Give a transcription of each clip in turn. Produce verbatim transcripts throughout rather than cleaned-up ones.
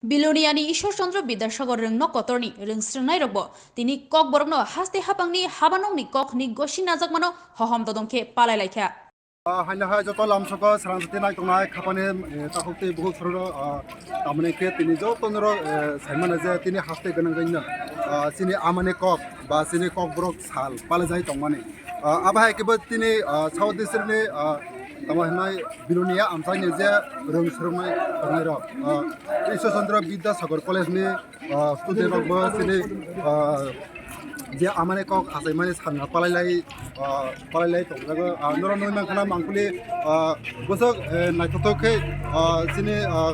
Biloniani Ishwar Chandra Bidyasagar rwngno kotorni rwngsrwngnairokbo tini Kokborokno haste hapangni habanokni kokni gosi najakmano hohom dodom khe palai laikha. Ah, haino hai joto lamsogo srang sati nai tongnai khapani, eh, takhuk tei bukhuk sororo, ah, tamoni khe tini joto noro, eh, saimano je tini haste gwnang gwnang, ah, chini amani kok ba chini Kokborok sal palajai tongmani. Ah, abo hai khe bo tini, ah, South District ni, ah, tamo hinai Bilonia amchaini je rwng swrwngmai tongnai rok, ah, Ishwar Chandra Bidyasagar College ni, ah, student rok bo chini, ah, je amani kok hachaimani sanga palai lai, ah, palai lai tongjago. Ah, norok nugwi mankha na mangpili, ah, bwswk, eh, naithothok khe, ah, chini, ah,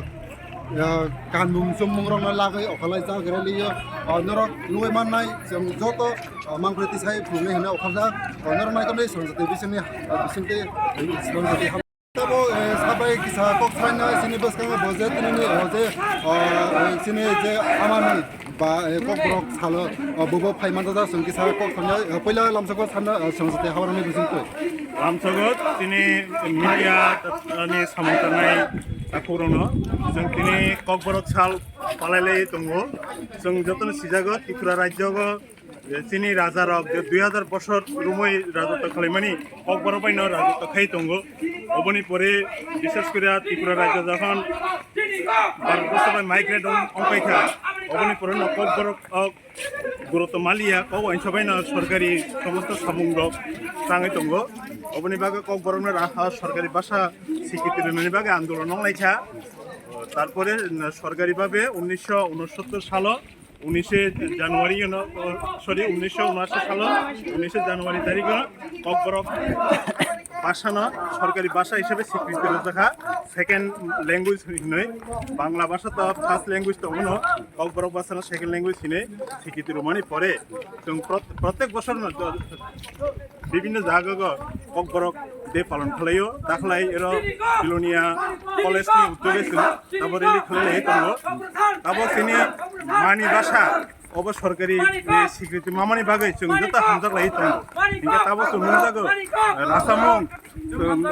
ah, kanmung chummungrokno lagwi okholai jak rwliyo. Ah, norok nugwi mannai chwng joto, ah, mangpili tisai phunuknai hwnwi okholjak. Ah, norok naikolni swngjati bisingni, ah, bisingtwi, eh, swngjati ham-, tabo, eh, sabai kisa kok saina chini bwskango bo je tinini, oh, je, ah, eh, chini je amani ba, eh, Kokborok salo, ah, bobo phai manjak chwng kisa kok saina, eh, puila lamsako sana, ah, swngjati habarani bisingtwi. Lamsogo chini media ni samung tangnai takhukrokno chwng tini Kokborok sal palai lai tongo. Chwng jotono sijago Tripura rajyogo je chini rajarok je dui hajar bosor romwi rajotw khwlaimani Kokborok baino rajotw khai tongo. Oboni pore bishes kore Tripura rajyo jokhon Bharat borso bai migrate ong-, ongpai kha, oboni pore no Kokborok, ok, gurutto maliya, kok wainsa bai no sorkari somosto samung rok tangwi tongo. Oboni bagwi Kokborok no raha sorkari basa sikiti rwnani bagwi andolon ong lai kha. Tarpore, mm, sorkari babe unnisho unosottor salo unnishe January no, oh, sorry, unnisho unashi salo unnishe January tarikh o Kokborok basa no sorkari basa hisabe sikriti rwjakha, second language hinwi. Bangla basa to first language tongmano, Kokborok basa no second language hinwi sikriti rwmani pore chwng prot-, protek bosor no do-, bibhinno jaga go Kokborok de palon khlaio. Dakhlai ero Bilonia College ni uddog e chwng abo rally khlai lai tongo. Abo chini mani basa obo sorkari, eh, sikriti mamani bagwi chwng joto hamjak lai tongo. Hinkhe tabo chwng nukjago, eh, rasamung, chwng,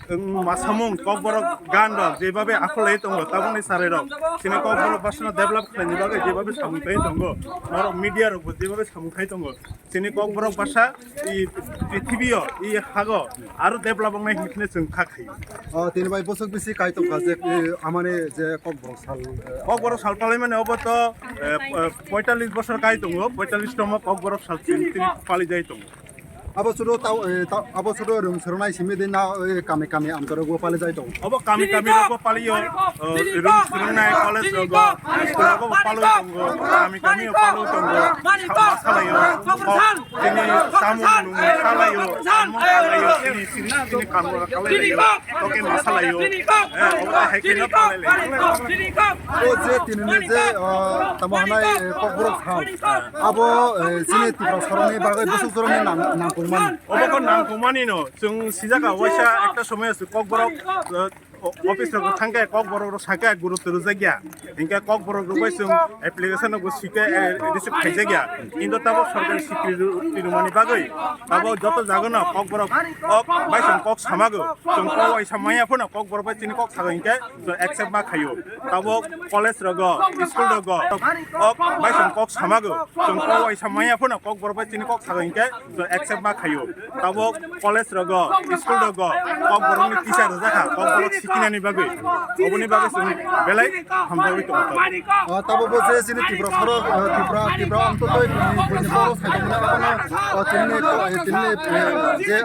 chwng masamung Kokborok gan rok jebabe akhol lai tongo, taboni sarai rok chini Kokborok basa no develop khlaini bagwi jebabe samung khai tongo. Norok media rok bo jebabe samung khai tongo. Chini Kokborok basa i prithibio, i hago aro develop wngnai hinkheno chwng kha khaio. O, tini bai bosok bisi kai tongkha je, eh, amani je Kokborok sal, eh, Kokborok sal palai mani obo to, eh, eh, poitallis bosor kai tongo, poitallis tomo Kokborok sal chini, chini pali jai tongo. Abo sudo tau, eh, tau, abo sudo rwng swrwngnai simi de na, eh, kami kami amchorok bo pali jai tongo. Obo kami kami rok bo paliyo, eh, rwng swrwngnai college rogo, school rogo bo palwi tongo, kami kami o palwi tongo, sa-, ma salaio, kok, tini samung nung salaio, samung salaio, tini, tini, tini kamu kalaio, toke ma salaio, eh, obo hai khe no palai lai. O je tini ni je, eh, tamo hanai, eh, Kokborok sal, abo, eh, chini Tripura sorokni bagwi bosok jorani nang-, nangkukmani. Obo kho nangkukmani no, chwng sijak kha waisa ekta somoy se Kokborok, eh, o-, office rok thangkhe Kokborok rok sakhe gurutto rwjakya. Hinkhe Kokborok rok bai chwng application rok bo swikhe, eh, receive khaijakya. Kintu tabo sorkari sikri ru-, rinumani bagwi tabo joto jagano Kokborok ok bai chwng kok samago, chwng kok waisa maya phano Kokborok bai chini kok sago hinkhe chwng accept ma khaio. Tabo college rogo, school rogo ok bai chwng kok samago, chwng kok waisa maya phano Kokborok bai chini kok sago hinkhe chwng accept ma khaio. Tabok college rogo, school rogo, Kokborokni teacher rwjak kha, Kokborok sikinani bagwi. Oboni bagwi chwng belai hamjagwi tongo. Ah, tabok bo je chini Tripura sorok, ah, Tripura, Tripura amtwtwi bini, bini borok saitongmani abono, ah, tini, eh, tini, eh, je,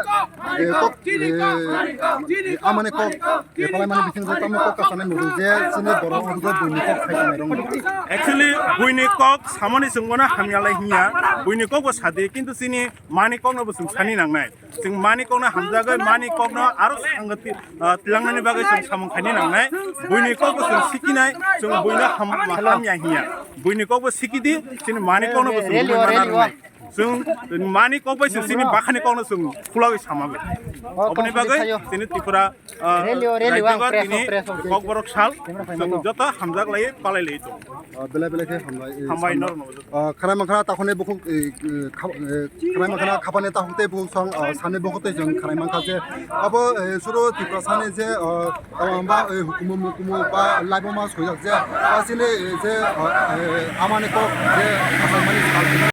eh, kok, eh, amani kok, eh, palaimani bisingtwi tamo kok kasanai muchung je chini borok amtwtwi buini kok saitongnai rwngdi. Actually, buini kok samani chwng bono hamya lai hinya, buini kok bo sadi, kintu chini mani kokno bo chwng sani nangnai. Chwng mani kokno hamjagwi, mani kokno aro sangati, ah, twilangnani bagwi chwng samung khaini nangnai. Buini kokbo chwng sikinai, chwng buino ham-, hamya hinya. Buini kokbo sikidi, chini mani kokno bo chwng rwmwi mana rwnai. Chwng mani kok bai chwng chini bakhani kokno chwng khulagwi sama bai. Oboni bagwi chini Tripura, ah, Rally o, rally o, ang Rajyagar press o, tini press o. Kokborok sal chwng joto hamjak lai palai lai tongo. Ah, belai belai khe hambai, eh, Hambai hambai. Norno. Ah, khanai mankha takhone bukhuk, eh, eh, kha-, eh, khanai mankha khapane takhuk tei bukhuk song, ah, sani bukhuk tei chwng khanai mankha je abo, eh, suro Tiprasani je, ah, abo hamba, eh, hukumu mukumu ba laiboma sojak je, ah, chini, eh, je, ah, eh, amani kok je asal mani sal.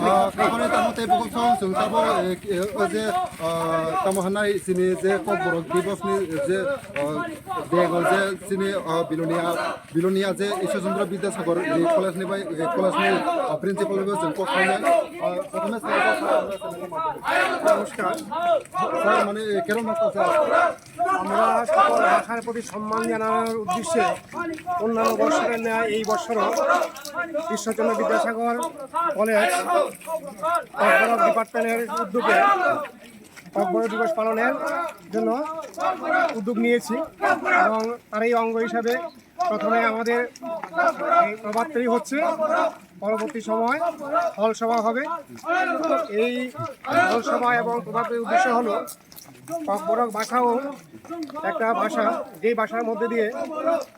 Ah, takhone tamo tei bukhuk song chwng tabo, eh, eh, o je, ah, tamo hanai chini je Kokborok Divos ni je, ah, bego je chini, ah, Bilonia, Bilonia je Ishwar Chandra Vidyasagar ni college ni bai, eh, college ni, ah, principal bai chwng kok khainai. Ah, prothome sir, sir, sir, sir, namaskar. Sir, mane, eh, কেমন লাগছে, sir? আমরা সকল ভাষার প্রতি সম্মান জানানোর উদ্দেশ্যে অন্যান্য বছরের ন্যায় এই বছরও ঈশ্বরচন্দ্র বিদ্যাসাগর কলেজ ককবরক ডিপার্টমেন্টের উদ্যোগে ককবরক দিবস পালনের জন্য উদ্যোগ নিয়েছি এবং তারই অঙ্গ হিসাবে প্রথমে আমাদের এই প্রভাতফেরি হচ্ছে, পরবর্তী সময় হল সভা হবে। এই হল সভা এবং প্রভাতফেরির উদ্দেশ্য হলো ককবরক ভাষাও একটা ভাষা, যেই ভাষার মধ্যে দিয়ে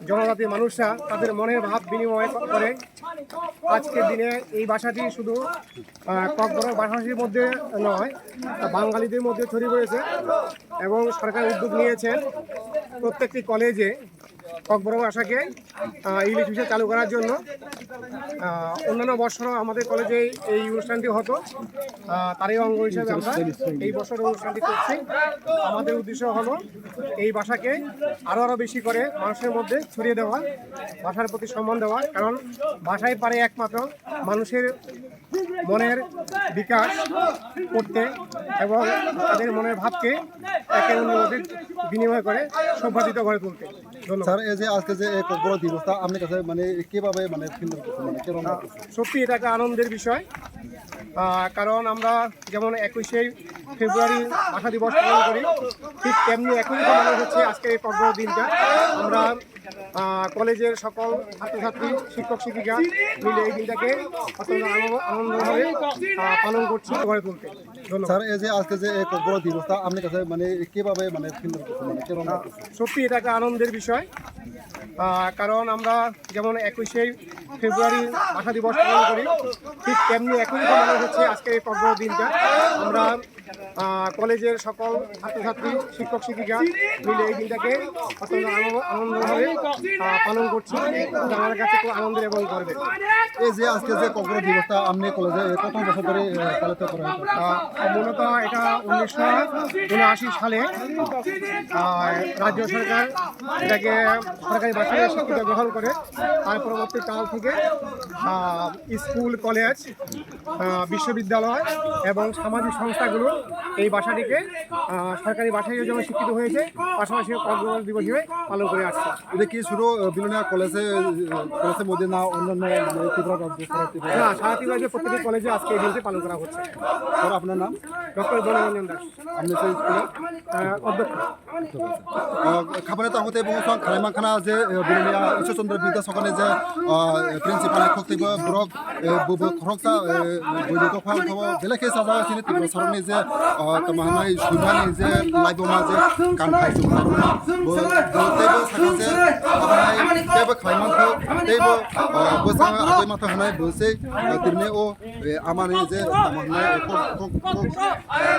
জনজাতির মানুষরা তাদের মনের ভাব বিনিময় করে। আজকের দিনে এই ভাষাটি শুধু, আহ, ককবরক ভাষাভাষীর মধ্যে নয়, তা বাঙালিদের মধ্যে ছড়িয়ে পড়েছে এবং সরকার উদ্যোগ নিয়েছেন প্রত্যেকটি কলেজে ককবরক ভাষাকে, আহ, ইংলিশ বিষয়ে চালু করার জন্য। আহ, অন্যান্য বছরও আমাদের কলেজে এই অনুষ্ঠানটি হতো, আহ, তারই অঙ্গ হিসাবে আমরা এই বছর অনুষ্ঠানটি করছি। আমাদের উদ্দেশ্য হলো এই ভাষাকে আরো আরো বেশি করে মানুষের মধ্যে ছড়িয়ে দেওয়া, ভাষার প্রতি সম্মান দেওয়া, কারণ ভাষাই পারে একমাত্র মানুষের মনের বিকাশ করতে এবং তাদের মনের ভাবকে একে অন্যের মধ্যে বিনিময় করে সৌহার্দ্যতা গড়ে তুলতে। ধন্যবাদ। স্যার, এই যে আজকে যে এই ককবরক দিবসটা আপনার কাছে মানে কিভাবে মানে ফিল করতেছেন, মানে কিরকম লাগতেছে? সত্যি এটা একটা আনন্দের বিষয়, আহ, কারণ আমরা যেমন একুশে ফেব্রুয়ারি ভাষা দিবস পালন করি, ঠিক তেমনি একই রকম মনে হচ্ছে আজকে এই ককবরক দিনটা। আমরা, আহ, কলেজের সকল ছাত্রছাত্রী, শিক্ষক শিক্ষিকা মিলে এই দিনটাকে অত্যন্ত আনন্দ, আনন্দভাবে, আহ, পালন করছি গড়ে তুলতে। ধন্যবাদ। স্যার, এই যে আজকে যে এই ককবরক দিবসটা আপনার কাছে মানে কিভাবে মানে ফিল করতেছেন, মানে কিরকম লাগতেছে? সত্যি এটা একটা আনন্দের বিষয়, আহ, কারণ আমরা যেমন একুশে ফেব্রুয়ারি ভাষা দিবস পালন করি, ঠিক তেমনি একই রকম মনে হচ্ছে আজকে এই ককবরক দিনটা। আমরা, আহ, কলেজের সকল ছাত্রছাত্রী, শিক্ষক শিক্ষিকা মিলে এই দিনটাকে অত্যন্ত আনন্দ, আনন্দভাবে, আহ, পালন করছি। এটা আমাদের কাছে খুব আনন্দের এবং গর্বের। এই যে আজকে যে ককবরক দিবসটা আপনি কলেজে কত বছর ধরে, আহ, পালিত করা হচ্ছে? আহ, মূলত এটা উনিশশো উনআশি সালে, আহ, রাজ্য সরকার এটাকে সরকারি ভাষা হিসেবে স্বীকৃতি গ্রহণ করে। তার পরবর্তী কাল থেকে, আহ, স্কুল, কলেজ, আহ, বিশ্ববিদ্যালয় এবং সামাজিক সংস্থাগুলো এই ভাষাটিকে, আহ, সরকারি ভাষা হিসেবে যেমন স্বীকৃত হয়েছে, পাশাপাশি কক্সবাজার দিবস হিসেবে পালন করে আসছে। এটা কি শুধু, আহ, বিলোনিয়া কলেজে, আহ, কলেজের মধ্যে না অন্যান্য মানে ত্রিপুরা রাজ্য সারা ত্রিপুরা? না, সারা ত্রিপুরা রাজ্যের প্রতিটি কলেজে আজকে এই দিনটি পালন করা হচ্ছে। স্যার, আপনার নাম? ডক্টর বনরঞ্জন দাস। আপনি সেই স্কুলের? আহ, অধ্যক্ষ। আহ, খাবারে তো আমাদের এবং সব খারাই মাখানা যে, আহ, বিলোনিয়া ঈশ্বরচন্দ্র বিদ্যাসাগরনি যে, আহ, প্রিন্সিপাল খক্তিব ব্রক, আহ, বুবু খরকসা, আহ, বুবু কফাং খবর বেলেকে সাজা সিনে ত্রিপুরা সরণি যে, আহ, তোমার নাই সুধানি যে লাইবো মাঝে কান খাই সুধানি। বো, বো, তেবো সাকা যে, আহ, তেবো খাই মাংস, তেবো, আহ, বো সাকা আগে মাথা হানাই বো সেই, আহ, তিরনে ও, আহ, আমার এই যে, তোমার নাই, কক, কক, কক,